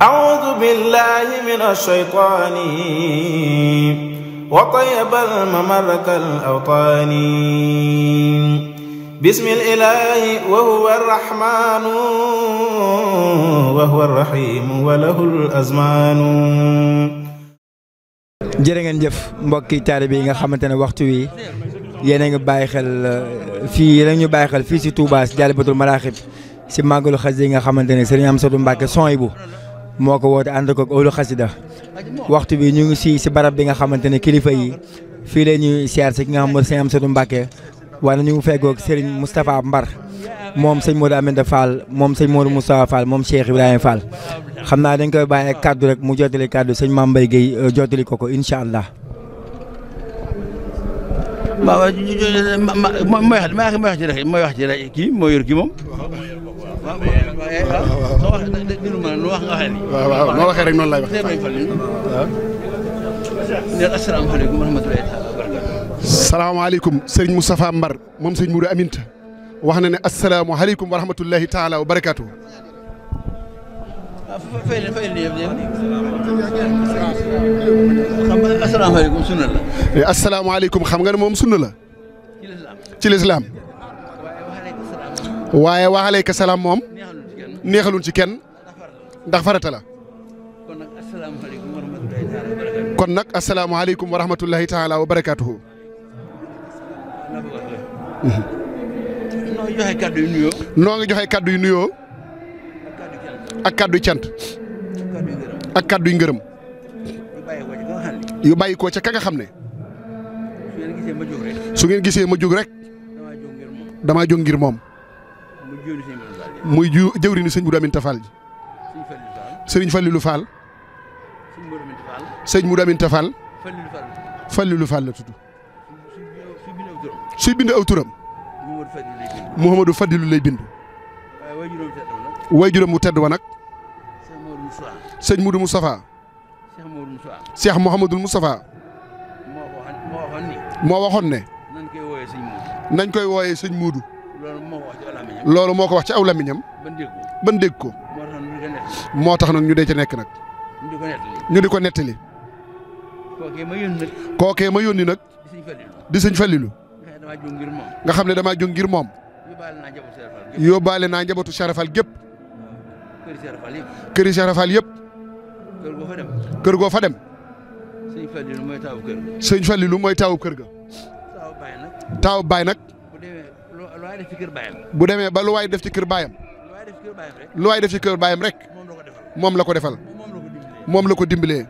أعوذ بالله من الشيطان وطيب المملك الأوطان بسم الإله وهو الرحمن وهو الرحيم وله الأزمان. jërë ngeen jëf mbokki taalibe yi nga xamante ne waxtu wi yéen a ngi bàyyi xel fii yéen a ngi ñu bàyyi xel fii si Touba si Jaalibatul Maraaxib si màggalu xasida yi nga xamante ne Serigne Amsatou Mbacké Souhaïbou moo ko woote ànd ko ak ëwlu xasida waxtu bi ñu ngi si barab bi nga xamante ne kilifa yi fii la ñuy siyaar si ki nga xam mooy Serigne Amsatou Mbacké wala ñu ngi feggoog Serigne Moustapha Mbar moom sëñ Modou Aminta Fall moom sëñ Modou Moustapha Fall moom Cheikh Ibrahima Fall xam naa dañ koy bàyyi ak kaddu rek mu jottali kaddu sëñ Mame Mbaye Guèye jottali ko incha allah. waaw mooy wax ci rek kii moo yor kii moom. waaw noo waxee rek noonu lay wax. asalaamaaleykum wa rahmatulahi taala wa barakaatu. salaamaaleykum Serigne Moustapha Mbar moom sëñ Modou Aminta wax na ne asalaamaaleykum wa rahmatulahi taala wa barakaatu. xam nga asalaamaaleykum sunna la. asalaamaaleykum xam nga ne moom sunna la. ci lislaam waaye wa aleyka salaam moom neexalul ci kenn ndax farata la. kon nag asalaamaaleykum wa rahmatulahi taala wa barakaatuhu. noo ngi joxe kaddu yu nuyoo. noo ngi joxe kaddu yu nuyoo. ak kaddu yu cant. ak kaddu yu ngërëm. yu bàyyi ko ca ka nga xam ne. su ngeen gisee ma jóg rek. damaa jóg ngir moom. muy jëwriñu sëñ Modou Aminta Fall ji. sëriñ Fallilou Fall. sëñ Modou Aminta Fall. Fallilou Fall la tudd. suy bind aw turam. Mouhamadou Fadilou lay bind. way juróom mu tedd wa nag. sëñ Modou Moustapha. Cheikh Mouhamadou Moustapha. moo waxoon ne. nañ koy wooyee sëñ Modou. loolu moo ko wax ci aw lamiñam. ban dégg ko. moo tax nag ñu dee ca nekk nag. ñu di ko nettali. kookee ma yónni nag. di sëñ Fallilou. nga xam ne damaa jóg ngir moom. yóbbaale naa njabootu Charafal gépp. këri Charafal yëpp. kër goo fa dem. sëñ Fallilou mooy taawu kër ga. taawu baay nag. bu demee ba lu waay def ci kër baayam. lu waay def ci kër baayam rek. moom la ko defal. moom la ko dimbalee.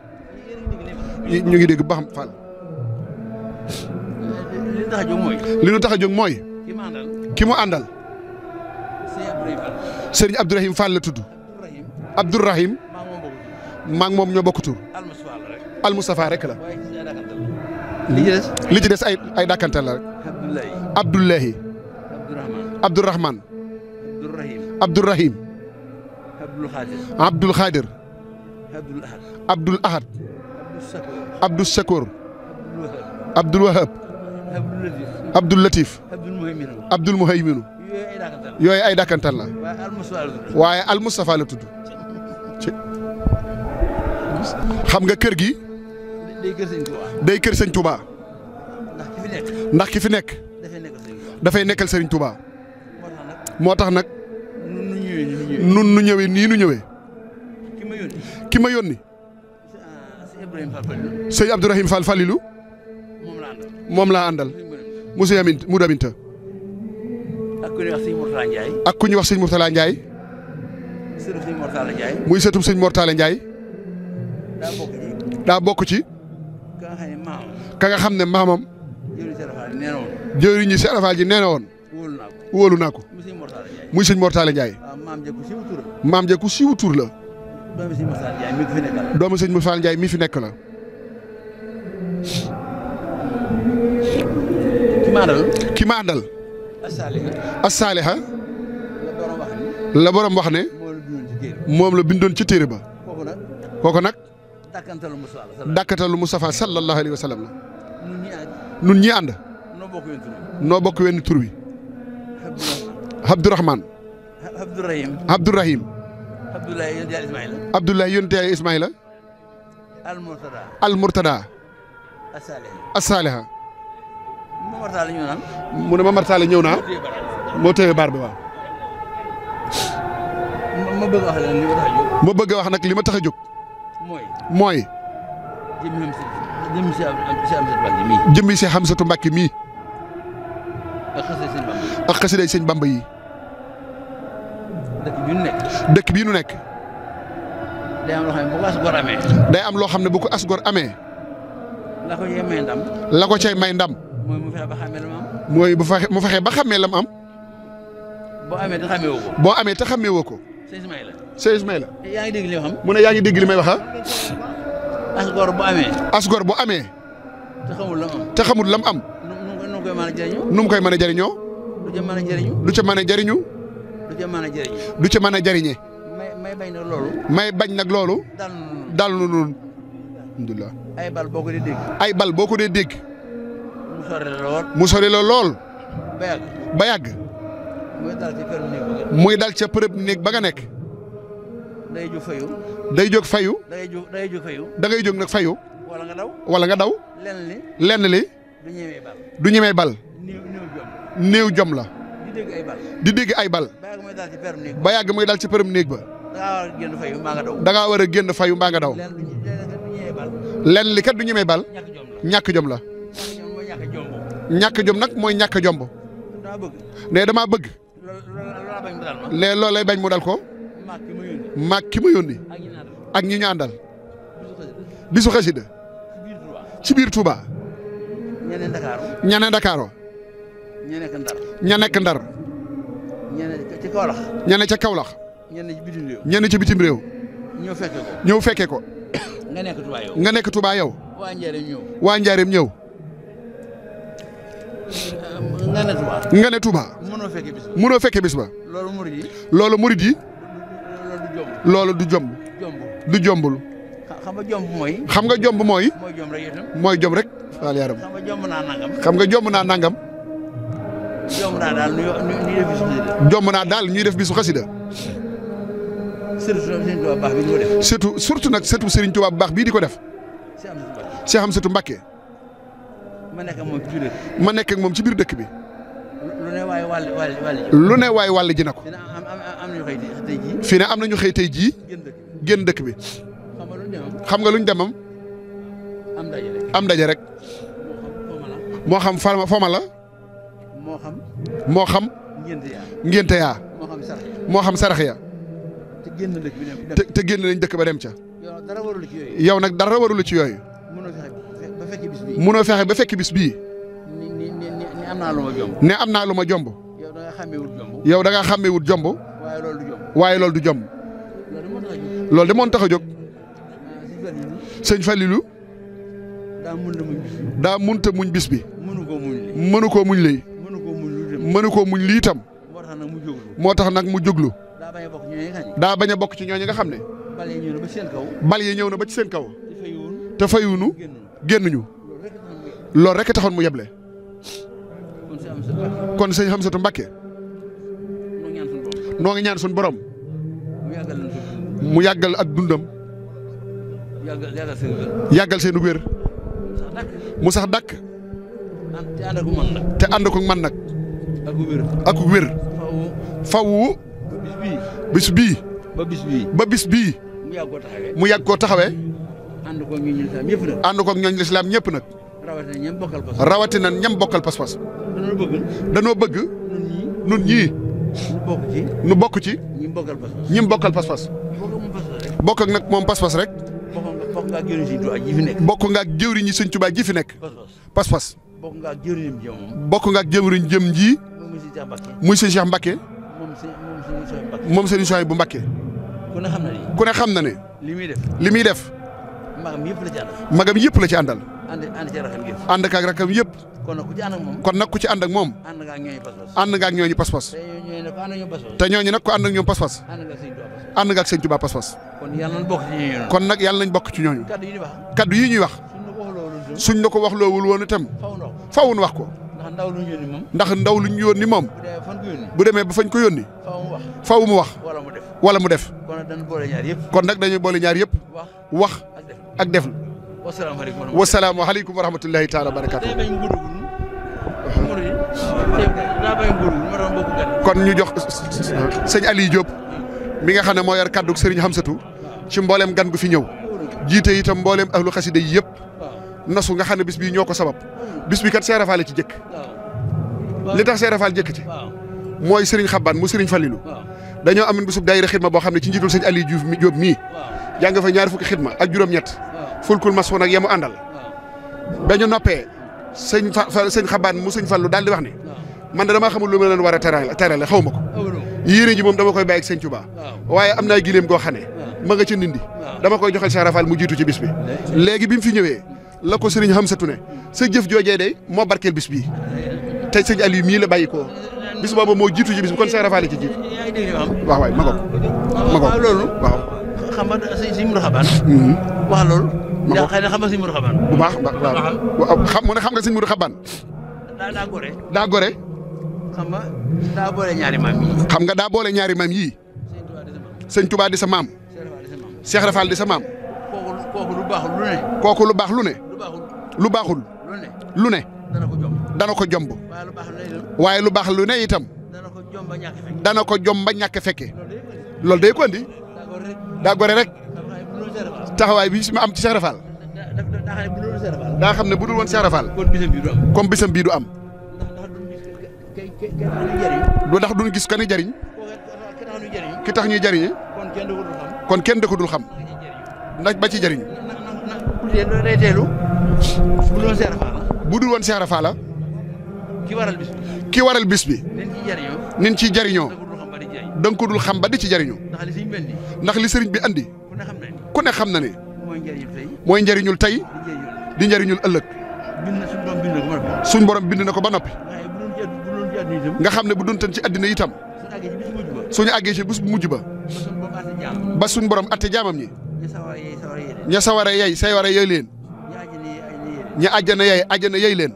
ñu ngi dégg ba xam Fall. li ñu tax a jóg mooy. ki mu àndal. Serigne Abdourahim Fall la tudd. Abdourahim. maa ngi moom ñoo bokk tur. Al Moustapha rek la. li ci des ay dàkkantal la rek. Abdoulahi. Abdourahman. Abdourahim. Abdoul Khadir. Abdoul Ahad. Abdou Sakour. Abdoul Wahab. Abdoul Latif. Abdoul Muhayminu. yooyu ay dàkkantal la. waaye Al Moustapha la tudd. xam nga kër gi. day kër sëñ Touba. ndax ki fi nekk. dafay nekkal sëriñ Touba. moo tax nag. nun nu ñëwee nii nu ñëwee. ki ma yónni. sëñ Abdourahim Fall Fallilou. moom laa àndal. monsieur Modou Aminta. ak ku ñuy wax sëñ Mourtala Ndiaye. muy sëtum sëñ Mourtala Ndiaye. daa bokk ci. ka nga xam ne maamam. jëwriñu Serafal ji nee na woon. wóolu naa ko. muy sëñ Mourtala Ndiaye. maam ja ku siiw tur la. doomu sëñ Mourtala Ndiaye mi fi nekk la. ki ma àndal. As-Saaliha. la borom wax ne. moom la bindoon ci téere ba. kooku nag. dàkkantalu Moustapha sallallahu alayhi wa sallam la. nun ñi ànd. noo bokk wenn tur wi. Abdourahman. Abdourahim. Abdoulaye yonent Yàlla Ismaïla. Abdoulaye yonent Yàlla Ismaïla. Al-Murtada. Al-Murtada. As-Saliha. Momar Talla ñëw naan. mu ne Momar Talla ñëw naa. moo téye baar bi waaw. ma bëgg a wax leen li ma tax a jóg. ma bëgg a wax nag li ma tax a jóg. mooy. jëmmi si Hamsatu Mbàkke mii. ak xasiday sëñ Bamba yi. dëkk bii nu nekk. day am loo xam ne bu ko as gor amee. la ko cay may ndam. la ko cay may ndam. mooy mu fexe ba xàmmee la mu am. mooy mu fexe ba xàmmee la mu am. boo amee te xàmmee woo ko. boo amee te xàmmee woo ko. Sëñ Ismaïla. yaa ngi dégg li ma xam. mu ne yaa ngi dégg li may wax ah. as gor bu amee. as gor bu amee. te xamul la mu am. te xamul la mu am. nu mu koy mën a jëriñoo. nu mu koy mën a jëriñoo. du ca mën a jëriñu. du ca mën a jëriñu. du ca mën a jëriñu. du ca mën a jëriñe. may bañ nag loolu. may bañ nag loolu. daal nu nun alhamdulilah. ay bal boo ko dee dégg. ay bal boo ko dee dégg. mu sori la lool. mu sori la lool. ba yàgg. ba yàgg. muy dal ca përëb néeg ba nga nekk. day jóg fayu. day jóg fayu. day jóg fayu. da ngay jóg nag fayu. wala nga daw. wala nga daw. lenn li. du ñemee bal. du ñemee bal. néew jom la. di dégg ay bal. di dégg ay bal. ba yàgg muy dal ci përëb néeg ba. da ngaa war a génn fayu mbaa nga daw. lenn li kat du ñemee bal. ñàkk jom la. ñàkk jom nag mooy ñàkk jomb. ne damaa bëgg. léegi loolu lay bañ mu dal ko. maag ki ma yónni. ak ñi ñu àndal. bisu xasida. ci biir Touba. ñane Ndakaaru. ña nekk Ndar. ñene ca Kaolack. ñene ca bitim réew. ñëw fekke ko. nga nekk Touba yow. waa Njaareem ñëw. nga ne Touba. mënoo fekke bis ba. loolu murid yi. loolu du jomb. du jombul. xam nga jomb mooy. mooy jom rek. waaw yaram. xam nga jomb naa nangam. jomb naa daal ñuy def bisu xasida. surtout nag sëtu Serigne Touba bu baax bii di ko def. Cheikh Hamsatu Mbàkke. ma nekk ak moom ci biir dëkk bi. lu ne waay wàll ji na ko. fii ne am na ñu xëy tey jii. génn dëkk bi. xam nga luñ demam. am daje rek. moo xam foma la. moo xam. ngénte yaa. moo xam sarax ya. te génn nañ dëkk ba dem ca. yow nag dara warulu ci yooyu. munoo fexe ba fekk bis bii. ne am naa lu ma jomb. yow da nga xàmmewut jomb. waaye loolu du jomb. loolu de moon tax a jóg. sëñ Falilou. daa munta muñ bis bi. mënu koo muñ lii. mënu koo muñ lii itam. moo tax nag mu jóglu. daa bañ a bokk ci ñooñu nga xam ne. bal yi ñëw na ba ci seen kaw. te fayuunu génnuñu. loolu rek taxoon mu yeble. kon sëñ Hamsatu Mbàkke. noo ngi ñaan suñu borom. mu yàggal ak dundam. yàggal seen wér. mu sax dàkk. te ànd ko man nag. ak wér. fawu. bis bii. ba bis bii. mu yàgg koo taxawee. ànd koog ñooñu lislaam ñëpp nag. rawatina ñam bokkal pas-pas. danoo bëgg. nun ñii. nu bokk ci. ñim bokkal pas-pas. bokk ak nag moom pas-pas rek. bokk nga ak jëwriñ ñi Sëñ Tuubaa ji fi nekk. pas-pas. bokk nga ak jëwriñ jëm ji. muy sëñ Cheikh Mbacke. moom sëñ Souhaïbou bu Mbacke. ku ne xam na ne. li muy def. magam yëpp la ci àndal. ànd ak rakam yëpp. kon nag ku ci ànd ak moom. ànd nga ak ñooñu pas-pas. te ñooñu nag ku ànd ak ñoom pas-pas. ànd nga ak Sëñ Tuubaa pas-pas. kon nag yàlla nañ bokk ci ñooñu. kaddu yi ñuy wax. suñ la ko wax loowul woon itam. fawun wax ko. ndax ndaw lu ñu yónni moom bu demee ba fañ ko yónni faaw mu wax wala mu def kon nag dañuy boole ñaar yëpp wax ak def wasalaamu aleykum wa rahmatullahi taala wa barakaatu kon ñu jox sëñ Aliou Diop mi nga xam ne moo yor kàddu sëriñ Hamsatu ci mbooleem gan gu fi ñëw jiite itam mbooleem ahlu xasida yi yëpp nasu nga xam ne bis bii ñoo ko sabab bis bi kat Seera Faal ci jëkk li tax Seera Faal jëkk ci mooy sëriñ Xabbaan mu sëriñ Falilu dañoo amoon bisub daayira xidma boo xam ne ci njiitul sëñ Aliou Diop mii jàng fa ñaari fukki xidma ak juróom-ñett fulkul mas woon ak yemu àndal ba ñu noppee sëñ Xabbaan mu sëñ Fallu daal di wax ne man de damaa xamul lu ma leen war a terale xaw ma ko yéene ji moom dama koy bàyyi ak sëñ Tuubaa waaye am naa gileem goo xam ne ma nga ca nindi dama koy joxal Seera Faal mu jiitu ci bis bi léegi bi mu fi ñëwee la ko sëriñ Hamsatu ne sa jëf joojee day moo barkeel bis bii te sëñ Aliou mii la bàyyi ko bis boobu moo jiitu ci bis bi kon Seera Faal ci jiitu waaw waay ma ko loolu waaw xam nga sëñ Mourou Xabaan wax loolu yaa xëy na xam nga sëñ Mourou Xabaan bu baax waaw xam mu ne xam nga sëñ Mourou Xabaan daa gore xam nga daa boole ñaari maam yi xam nga daa boole ñaari maam yii sëñ Tuubaa di sa maam Cheikh Rafal di sa maam kooku lu baaxul lu ne kooku lu baax lu ne lu baaxul lu ne dana ko jomb waaye lu baax lu ne itam dana ko jomb ba ñàkk fekke loolu day ko andi daa gore rek taxawaay bi ma am ci Cheikh Rafal daa xam ne bu dul woon Cheikh Rafal comme bisam bii du am du ndax duñ gis ka ni jariñ ki tax ñuy jariñe kon kenn da ko dul xam ndax ba ci jariñ bu dul woon Cheikh Rafal la ki waral bis bi nin ci jariñoo da nga ko dul xam ba di ci jariñoo ndax li sëriñ bi andi ku ne xam na ne mooy njariñul tey di njariñul ëllëg suñ borom bind na ko ba noppi nga xam ne bu duntan ci àddina itam suñu àggee ci bés bu mujj ba suñ borom atte jaamam ñi ña sawara yey say wara yey leen ña àjjana yey leen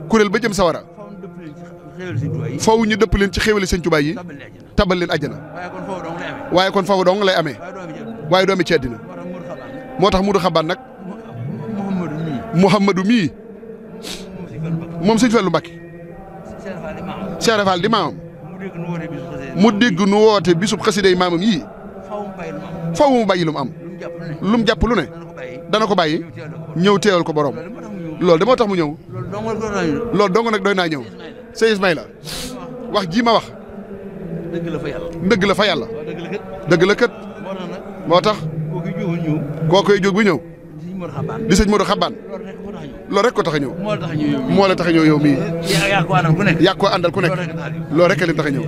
kuréel ba jëm sawara foofu ñu dëpp leen ci xéewali sëñ Tuubaa yi tabal leen àjjana waaye kon foofu dong lay amee waaye doomi ci àddina moo tax Mourou Xabaan nag Mouhamadou mii moom sëñ Fallu Mbàkke Cheikh Fall di maamam mu dégg nu woote bisub xasiday maamam yii faw mu bàyyi lu mu am lu mu jàpp lu ne dana ko bàyyi ñëw teewal ko borom loolu de moo tax mu ñëw loolu dong nag doy naa ñëw sëñ Ismaïla wax ji ma wax dëgg la fa yàlla dëgg la kët moo tax koo koy jóg bu ñëw di sëñ Modou Xabaan loolu rek ko tax a ñëw moo la tax a ñëw yow mii yaa ko àndal ku nekk loolu rek leen tax a ñëw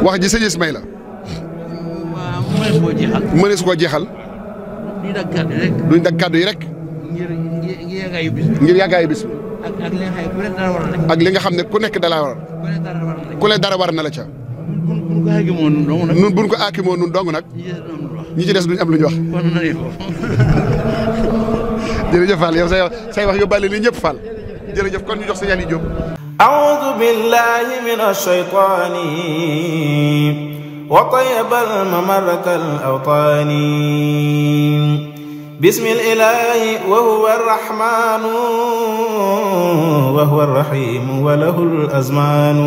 wax ji sëñ Ismaïla mënees koo jeexal duñ dag kàddu yi rek ngir yàggaayu bis bi ak li nga xam ne ku nekk dala war ku le dara war na la ca nun buñ ko aakimoo nun dong nag ñi ci des duñ am lu ñu wax jërëjëf Fall yow say wax yóbbaale ni ñëpp Fall jërëjëf kon ñu jox Sëñ Aliou Diop أعوذ بالله من الشيطان وطيب الممر كالأوطان بسم الإله وهو الرحمن وهو الرحيم وله الأزمان